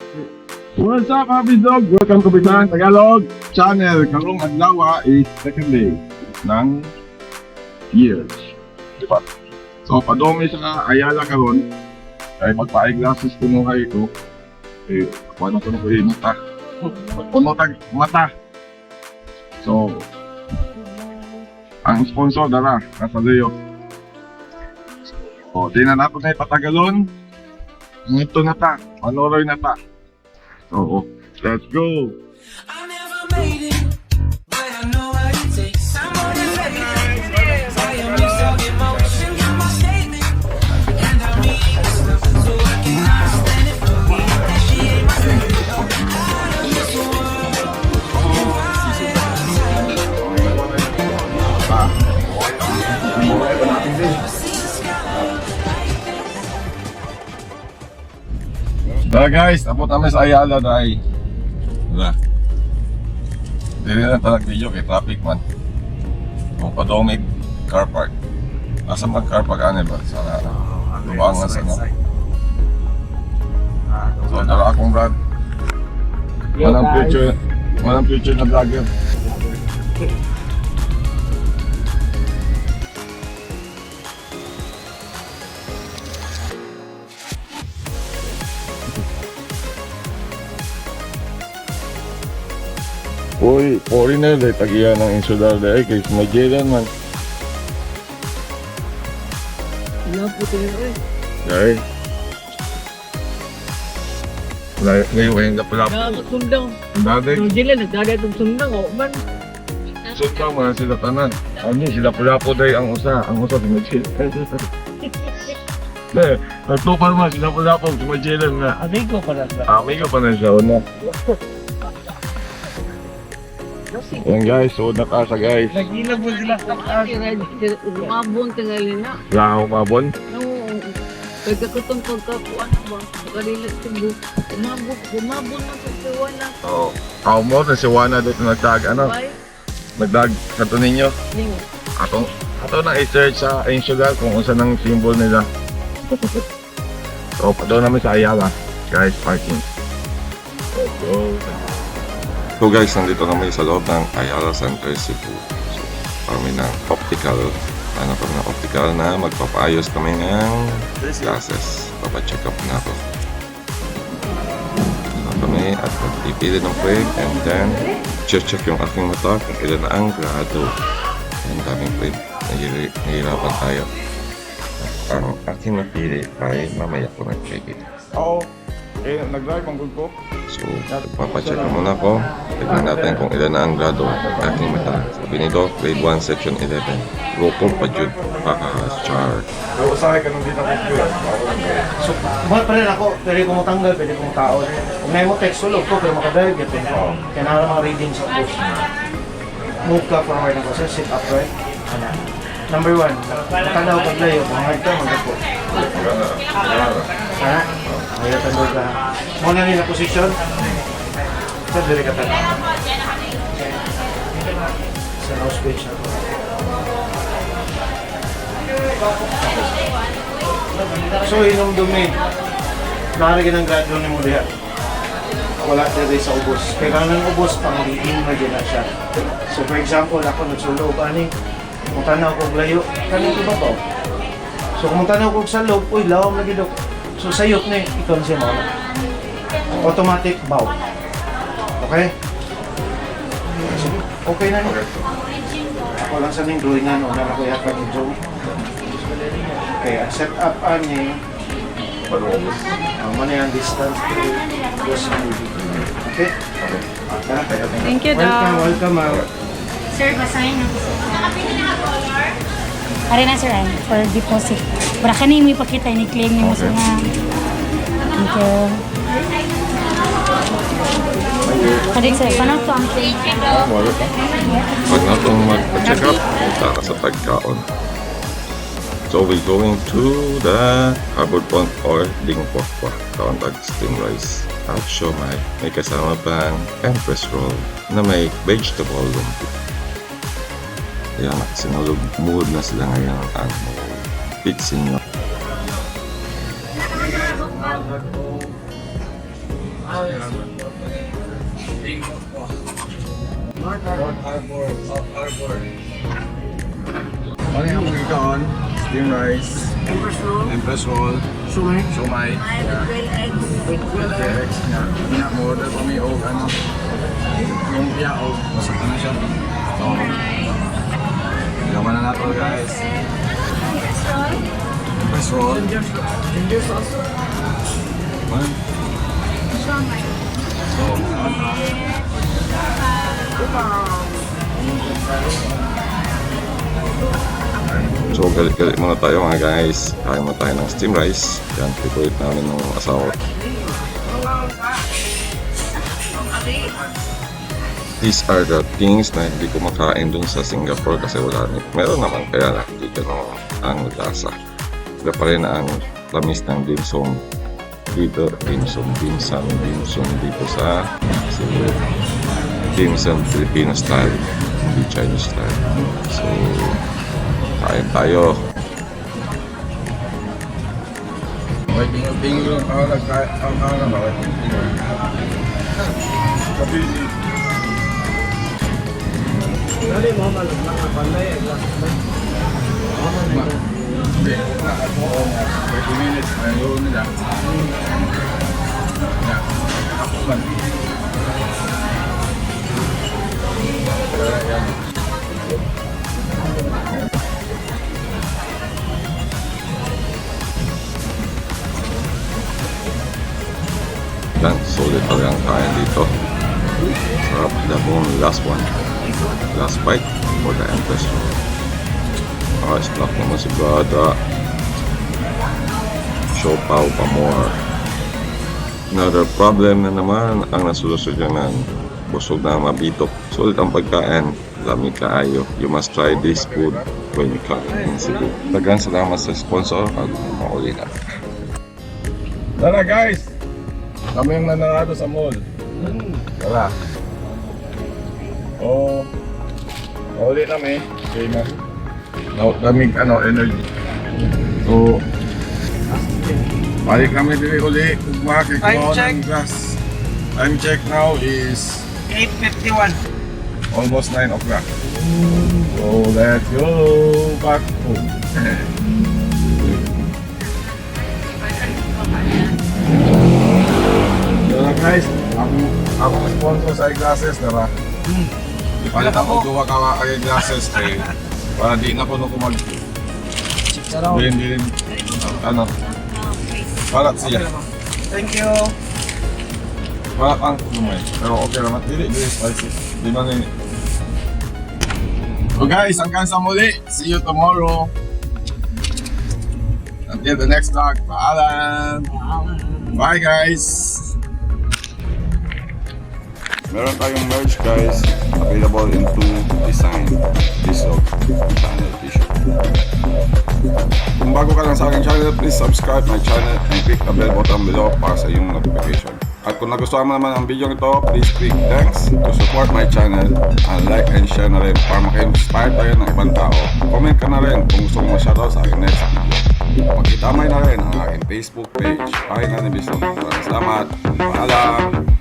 What's up, Happy Dog? Welcome to Bisayang Tagalog Channel. Karong adlaw is second day ng year. Diba? So, padung mi sa Ayala karon ay magpa-eyeglasses kuno kay ko. Eh, kuno ko ko yung mata. Puno tag mata. So, ang sponsor dara nasa Leo. O, di na nato na ipatagalon. Ngito na ta. Manoroy na ta. Oo. Let's go! I never made it, but I know what it takes. I'm motivated by a mix of emotion. Got my statement, and I mean this love, so I cannot stand it fully. Appreciate my out of this world. Tara guys, abot namin sa Ayala dahil. Wala. Dili lang talag video kay traffic man. Kung padomig car park. Asa man car park ani ba? Sa Lubangan sa na. So dara akong vlog. Walang future na vlogger. Uy, foreigner dahil tagiya ng insular dahil kay Magellan man. Wala po tayo eh. Dahil. Ngayon kayong napulap. Nakakasundang. Dati, Nung sila, nagdada itong sundang. O man. sundang mga sila tanan. Ano sila pulapo dahil ang usa. Ang usa si Magellan. Dahil, nagtupal man sila pulapo si Magellan nga. Amigo pala sa. Amigo pa na siya, una. Yan guys, so nakasa guys. Nag-ilag mo sila sa taas. Umabon tingali na. Wala akong umabon. No, pagkakutong pagkakuan ba? Kanila Cebu. Umabon, umabon na sa Tijuana. Oo. Ako mo, na si Juana dito nagtag, ano, Bye. nagdag sa to ninyo. Ning. Atong, ato na i-search sa Insular kung unsa nang symbol nila. So, pa doon namin sa Ayala. Guys, parking. Let's go. So guys, nandito kami sa loob ng Ayala Center Cebu. So, kami ng optical. Ano kami ng optical na magpapaayos kami ng glasses. Papacheck up na ako. So, kami at magpipili ng frame and then check yung aking mata kung ilan na ang grado. Ang daming frame. Nahihirapan tayo. At ang aking napili ay mamaya ko nag-check it. Oo. Eh, nag-drive ang ko. So, papacheck na muna ako. Tignan natin kung ilan na ang grado ng aking mata. Sabi nito, grade 1, section 11. Loko pa jud. Char. Pero usahay ka nung dito ko. So, mahal pa rin ako, pwede ko motanggal, pwede ko tao. Kung na mo text sulog ko, pero makadrive yun. Kaya na mga reading sa post. Move ka forward ako, sir, sit upright. Ana. Number one, matanaw paglayo, kung hard ka, magapo. Ha? Ay, tanaw ka. Muna nila position. Sa dili ka tanaw. Sa nose bridge na to. So, hinumdumi. Nakaragin ang grado ni mo diha. Wala diri sa ubos. Kaya ng ubos, pang leading na dyan na siya. So, for example, ako nagsulo og ani. Kung tanaw kog layo, kanin ko babaw. So, kung tanaw kog sa loob, uy, lawom lagi dok. So, sayop na eh, ikaw na siya mawala. Automatic bow. Okay? Sige, okay na ni. Ako lang sa ning drawingan, una na ko yapan yung drawing. Okay, ang set up ani, ang man ang distance to those movie. Okay? Okay. Thank you, Welcome, Doc. welcome, ma'am. Sir, basahin na. Are na sir, ay, for deposit. Para kani mo ipakita ni claim nimo sa nga. Thank you. Kadik sir, paano to ang claim? Wala pa. Pag natong magpa-check up, punta ka sa pagkaon. So we going to the Harbor Point or Lingkwakwa. Kaon tag steam rice at siomai. May kasama pang Empress roll na may vegetable lumpia. Kaya nakasinulog mood na sila ngayon ang pitsin nyo. North Harbor, South Harbor. Ano yung magkakaon? Steam rice. Empress roll. Empress roll. Siomai. Siomai. With quail eggs. Nga. Nga, mo-order kami og ano. Lumpia og basta na siya. So, yaman na nato, guys. Empress roll. Ginger sauce. One. So, ano? So, galit-galit muna tayo, mga guys. Kain muna tayo ng steam rice. Yan, favorite namin ng asawa ko. These are the things na hindi ko makain dun sa Singapore kasi wala. Meron naman, kaya lang hindi ganun ang lasa. Iba pa rin ang tamis ng dim sum dito, dim sum, dim sum, dim sum dito sa Cebu. Dim sum Filipino style, hindi Chinese style. So, kain tayo. Okay, bingo-bingo ang ang ang bingo. Kabili. Dali mo man lang ang balay ay lang. Hindi, na ako 30 minutes ayun nila. Ya, ako man. Kaya yan. Yan, solid talaga ang kain dito. Sarap na buong last one. Last bite for the Empress roll. Ah, snack naman si Brada. Siopaw pa more. Another problem na naman ang nasolusyonan. Busog na mabitok. Sulit ang pagkain. Lami kaayo. You must try this food when you come in Cebu. Daghang salamat sa sponsor at mauli na. Tara, guys! Kami yung nanarado sa mall. Tara. Oh. Uli kami. Okay na. Kaming ano, energy. So, balik kami diri uli. Ugma kay Time check. ng gas. Time check now is 8:51. Almost 9 o'clock. So, let's go back home. So guys, akong sponsor sa eyeglasses, diba? Ipalit ako duha ka eyeglasses eh. Para di na ko no mag Din din ano. Palat siya. Thank you. Palat ang kumay. Pero okay naman. Dili dili spicy. Di man ni. So guys, hanggang sa muli. See you tomorrow. Until the next vlog. Paalam. Bye, guys. Meron tayong merch, guys. Available in two design. Bisog channel t-shirt. Kung bago ka lang sa aking channel, please subscribe my channel and click the bell button below para sa iyong notification. At kung nagustuhan mo naman ang video ito, please click thanks to support my channel and like and share na rin para maka-inspire tayo ng ibang tao. Comment ka na rin kung gusto mo ma-shoutout sa aking next video. Pakitamay na rin ang aking Facebook page, Pahinga ni Bisog. Maraming salamat. Paalam!